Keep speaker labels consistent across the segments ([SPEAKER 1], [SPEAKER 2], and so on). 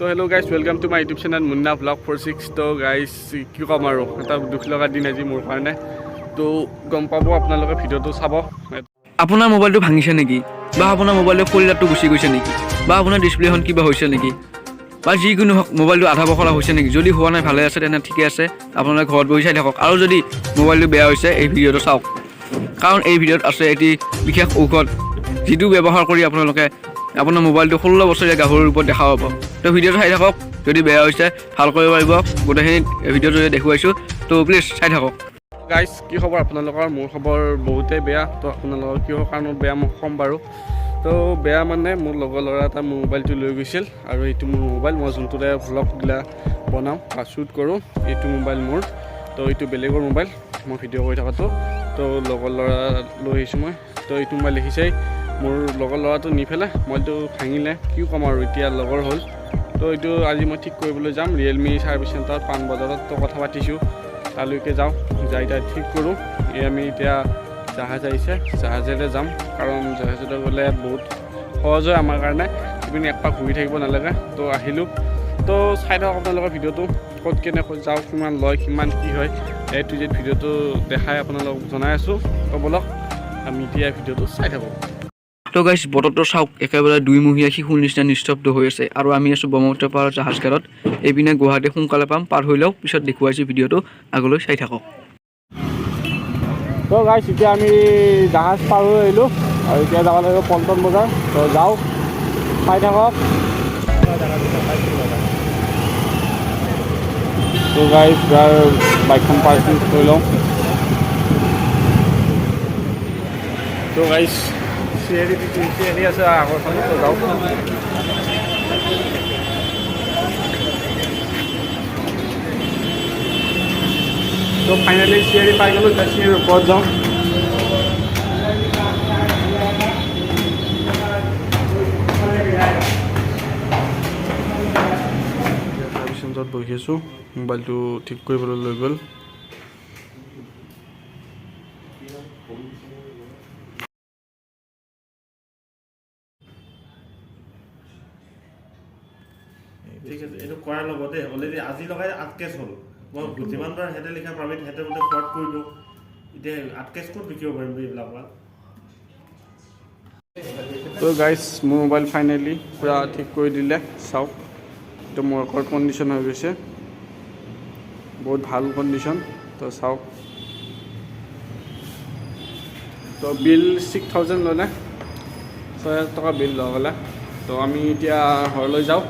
[SPEAKER 1] Hello guys, welcome to my YouTube channel Munna Vlog 46। তো guys, কি ক'ম আৰু, এটা দুখ লগা দিন আজি মোৰ কাৰণে। তো গম পাব আপোনালোকে, ভিডিঅ'টো চাব।
[SPEAKER 2] আপোনাৰ মোবাইলটো ভাঙিছে নেকি? বা আপোনাৰ মোবাইলটো ফল্ডাৰটো গুচি গৈছে নেকি? বা আপোনাৰ ডিছপ্লেখন কিবা হৈছে নেকি? বা যিকোনো হওক, মোবাইলটো আধা পখলা হৈছে নেকি? যদি হোৱা নাই, ভালে আছে, তেনে ঠিকে আছে, আপোনালোকে ঘৰত বহি চাই থাকক। আৰু যদি মোবাইলটো বেয়া হৈছে, এই ভিডিঅ'টো চাওক, কাৰণ এই ভিডিঅ'ত আছে এটি বিশেষ ঔষধ, যিটো ব্যৱহাৰ কৰি আপোনালোকে আপোনাৰ মোবাইলটো 16 বছৰীয়া গাভৰুৰ ৰূপত দেখা পাব। তো ভিডিঅ'টো চাই থাকক। যদি বেয়া হৈছে, ভাল কৰিব পাৰিব। গোটেইখিনি ভিডিঅ'টো দেখুৱাইছোঁ, তো প্লিজ চাই থাকক।
[SPEAKER 1] গাইজ, কি খবৰ আপোনালোকৰ? মোৰ খবৰ বহুতেই বেয়া। তো আপোনালোকৰ কিহৰ কাৰণত বেয়া, মই ক'ম বাৰু। তো বেয়া মানে মোৰ লগৰ ল'ৰা এটা মোৰ মোবাইলটো লৈ গৈছিল আৰু এইটো মোৰ মোবাইল, মই যোনটোৰে ভ্লগবিলাক বনাওঁ বা শ্বুট কৰোঁ, এইটো মোবাইল মোৰ। তো এইটো বেলেগৰ মোবাইল, মই ভিডিঅ' কৰি থকাটো। তো লগৰ ল'ৰা লৈ আহিছোঁ মই। তো এইটো মোবাইল দেখিছেই, মোৰ লগৰ ল'ৰাটো নি পেলাই মোবাইলটো ভাঙিলে। কি ক'ম আৰু, এতিয়া লগৰ হ'ল। তো এইটো আজি মই ঠিক কৰিবলৈ যাম ৰিয়েলমি ছাৰ্ভিচ চেণ্টাৰত, পাণবজাৰত। তো কথা পাতিছোঁ, তালৈকে যাওঁ, যাই তাত ঠিক কৰোঁ। এই আমি এতিয়া জাহাজ আহিছে, জাহাজেৰে যাম, কাৰণ জাহাজতে গ'লে বহুত সহজ হয় আমাৰ কাৰণে, ইপিনে একপাক ঘূৰি থাকিব নালাগে। তো আহিলোঁ। তো চাই থাকক আপোনালোকৰ ভিডিঅ'টো, ক'ত কেনেকৈ যাওঁ, কিমান লয়, কিমান কি হয়, এ টু জেড ভিডিঅ'টো দেখাই আপোনালোকক জনাই আছোঁ। তো ব'লক, আমি এতিয়া ভিডিঅ'টো চাই থাকোঁ।
[SPEAKER 2] তো গাইছ, বতৰটো চাওক, একেবাৰে দুইমহীয়া শিশুৰ নিচিনা নিস্তব্ধ হৈ আছে। আৰু আমি আছোঁ ব্ৰহ্মপুত্ৰ পাৰৰ জাহাজঘাটত। এইপিনে গুৱাহাটী সোনকালে পাম, পাৰ হৈ লওক, পিছত দেখুৱাইছোঁ ভিডিঅ'টো, আগলৈ চাই থাকক।
[SPEAKER 1] তো গাইছ, এতিয়া আমি জাহাজ পাৰ হৈ আহিলোঁ আৰু এতিয়া যাব লাগিব পল্টন বজাৰ। তো যাওঁ, চাই থাকক। তো গাইছ, বাইকখন পাৰ্কিং কৰি লওঁ। তো গাইছ, চিঞৰি চিঞৰি আছে আগৰখন। তো যাওঁ। তো ফাইনেলি চিঞৰি পাই গ'লোঁ। এতিয়া চিঞৰিৰ ওপৰত যাওঁ। চাৰ্ভিচ চেণ্টাৰত বহি আছোঁ, মোবাইলটো ঠিক কৰিবলৈ লৈ গ'ল।
[SPEAKER 3] ঠিক আছে, এইটো কৰাৰ লগতে অলৰেডি আজি লগাই 8 কেছ হ'ল। মই যিমান বাৰ সিহঁতে লিখা পাৰ্মিট, সিহঁতে বোলে ফ্ৰড কৰি দিওঁ। এতিয়া 8 কেছ ক'ত বিকিব পাৰিম এইবিলাক মাল?
[SPEAKER 1] তো গাইজ, মোৰ মোবাইল ফাইনেলি পূৰা ঠিক কৰি দিলে। চাওক, এইটো মোৰ ৰেকৰ্ড কণ্ডিশ্যন হৈ গৈছে, বহুত ভাল কণ্ডিশ্যন। তো চাওক, তো বিল 6000 ল'লে, 6000 টকা বিল লগালে। তো আমি এতিয়া ঘৰলৈ যাওঁ।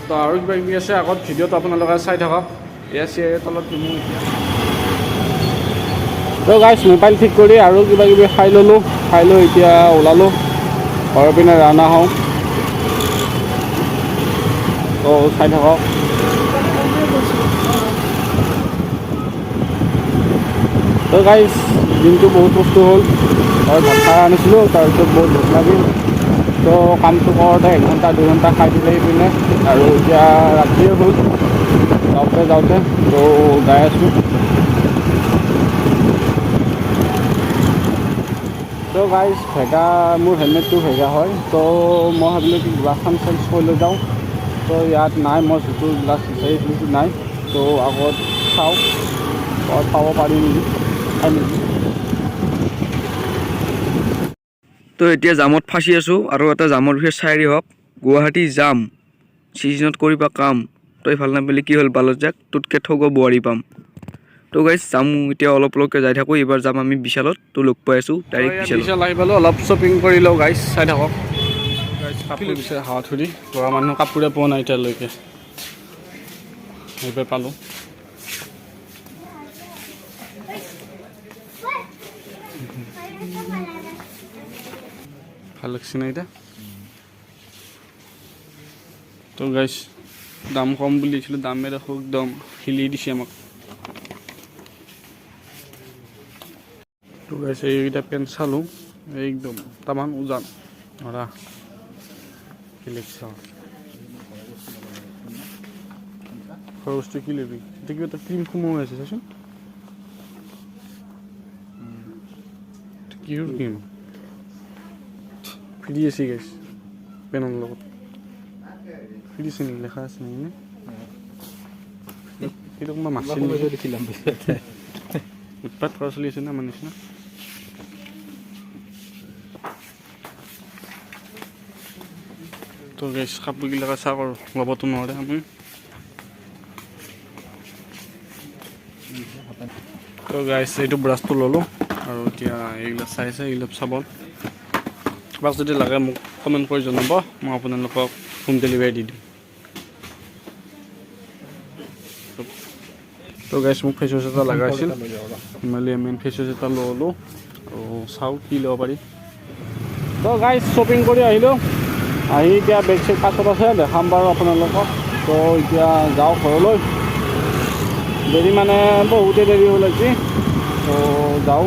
[SPEAKER 1] তো আৰু কিবা কিবি আছে আগত, ভিডিঅ'টো আপোনালোকে চাই থাকক। এয়া চিয়াৰ তলত দিমো এতিয়া। তো গাইজ, মোবাইল ঠিক কৰি আৰু কিবা কিবি খাই ল'লোঁ। খাই লৈ এতিয়া ওলালোঁ, ঘৰৰ পিনে ৰাওনা হওঁ। তো চাই থাকক। তো গাইজ, দিনটো বহুত কষ্ট হ'ল। ঘৰত ভাত খাই আনিছিলোঁ, তাৰপিছত বহুত ভোক লাগিল। তো কামটো কৰোঁতে 1 ঘণ্টা 2 ঘণ্টা খাই দিলে ইপিনে আৰু এতিয়া ৰাতিয়ে হ'ল যাওঁতে যাওঁতে। তো যাই আছোঁ। তো গাইজ, ভেগা মোৰ হেলমেটটো ভেগা হয়। তো মই ভাবিলোঁ কি গ্লাছখন চেঞ্জ কৰি লৈ যাওঁ। তো ইয়াত নাই, মই যিটো গ্লাছ বিচাৰিছিলোঁ সেইটো নাই। তো আগত চাওঁ ক'ত পাব পাৰি নেকি, পাই নেকি।
[SPEAKER 2] তো এতিয়া জামত ফাঁচি আছোঁ আৰু এটা জামৰ বিষয়ে চাই হওক। গুৱাহাটী জাম চিজনত কৰিবা কাম, তই ভাল নাপালি কি হ'ল, বালত যাক, তোতকৈ ঠগ বোৱাৰী পাম। তো গাইজ, যাম এতিয়া, অলপ অলপকৈ যাই থাকোঁ। এইবাৰ যাম আমি বিশালত। তো লগ পাই আছোঁ ডাইৰেক্ট বিশালত।
[SPEAKER 1] বিশাল আহি পালোঁ, অলপ শ্বপিং কৰি লওঁ। গাইজ, চাই থাকক। গাইজ, কাপোৰ বিচাৰে হাৱাথুৰি, ল'ৰা মানুহ কাপোৰে পোৱা নাই এতিয়ালৈকে, সেইবাৰ পালোঁ। ভাল লাগছে না এতিয়া? তো গাইজ, দাম কম বুলি দিছিলোঁ, দামে দেখোঁ একদম হিলি দিছে আমাক। তো গাইজ, এইকেইটা পেণ্ট চালোঁ, একদম তামান উজান ধৰা কি লিখছ। খোৱা বস্তু কি ল'বি এতিয়া? কিবা এটা ক্ৰীম সোমোৱাই আছে, চাচোন। কিহৰ ক্ৰীম? ফ্ৰী আছে গাইজ পেনৰ লগত। কি দিছে নেকি, লেখা আছে নেকি নে? সেইটো কোনোবা মাৰছিল নেকি? উৎপাত কৰা চলি আছে না আমাৰ নিচিনা। তো গাইছ, কাপোৰগিলাক চাওক আৰু, ল'বতো নোৱাৰে আমি। তো গাইছ, এইটো ব্ৰাছটো ল'লোঁ আৰু এতিয়া এইবিলাক চাইছে, এইবিলাক চাব। কাৰোবাক যদি লাগে মোক কমেণ্ট কৰি জনাব, মই আপোনালোকক হোম ডেলিভাৰী দি দিম। তো গাইছ, মোক ফেচ ৱাছ এটা লগা আছিল, হিমালয়া মেন ফেচ ৱাছ এটা ল'লোঁ আৰু চাওঁ কি ল'ব পাৰি। তো গাইছ, শ্বপিং কৰি আহিলোঁ। আহি এতিয়া বেগ চেগ পাছত আছে, দেখাম বাৰু আপোনালোকক। তো এতিয়া যাওঁ ঘৰলৈ। দেৰি মানে বহুতেই দেৰি হ'ল আজি। তো যাওঁ।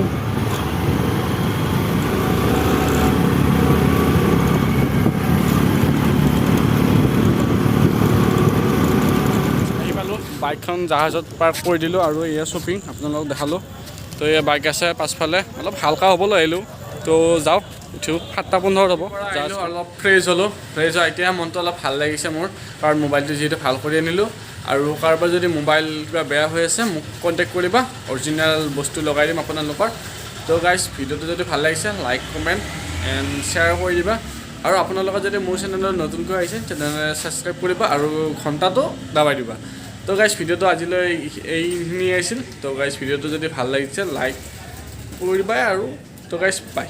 [SPEAKER 1] আহি পালোঁ, বাইকখন জাহাজত পাৰ্ক কৰি দিলোঁ আৰু এয়া শ্বপিং আপোনালোকক দেখালোঁ। তো এয়া বাইক আছে পাছফালে, অলপ হালকা হ'বলৈ আহিলোঁ। তো যাওক, উঠো, 7:15ত হ'ব। আহিলোঁ, অলপ ফ্ৰেছ হ'লোঁ। ফ্ৰেছ হৈ এতিয়া মনটো অলপ ভাল লাগিছে মোৰ, কাৰণ মোবাইলটো যিহেতু ভাল কৰি আনিলোঁ। আৰু কাৰোবাৰ যদি মোবাইল কিবা বেয়া হৈ আছে, মোক কণ্টেক্ট কৰিবা, অৰিজিনেল বস্তু লগাই দিম আপোনালোকৰ। তো গাইজ, ভিডিঅ'টো যদি ভাল লাগিছে, লাইক, কমেণ্ট এণ্ড শ্বেয়াৰ কৰি দিবা। আৰু আপোনালোকে যদি মোৰ চেনেলত নতুনকৈ আহিছে, তেনেহ'লে ছাবস্ক্ৰাইব কৰিবা আৰু ঘণ্টাটো দাবাই দিবা। তো গাইজ, ভিডিঅ'টো আজিলৈ এইখিনি আছিল। তো গাইজ, ভিডিঅ'টো যদি ভাল লাগিছে, লাইক কৰিবা আৰু তো গাইজ, বাই।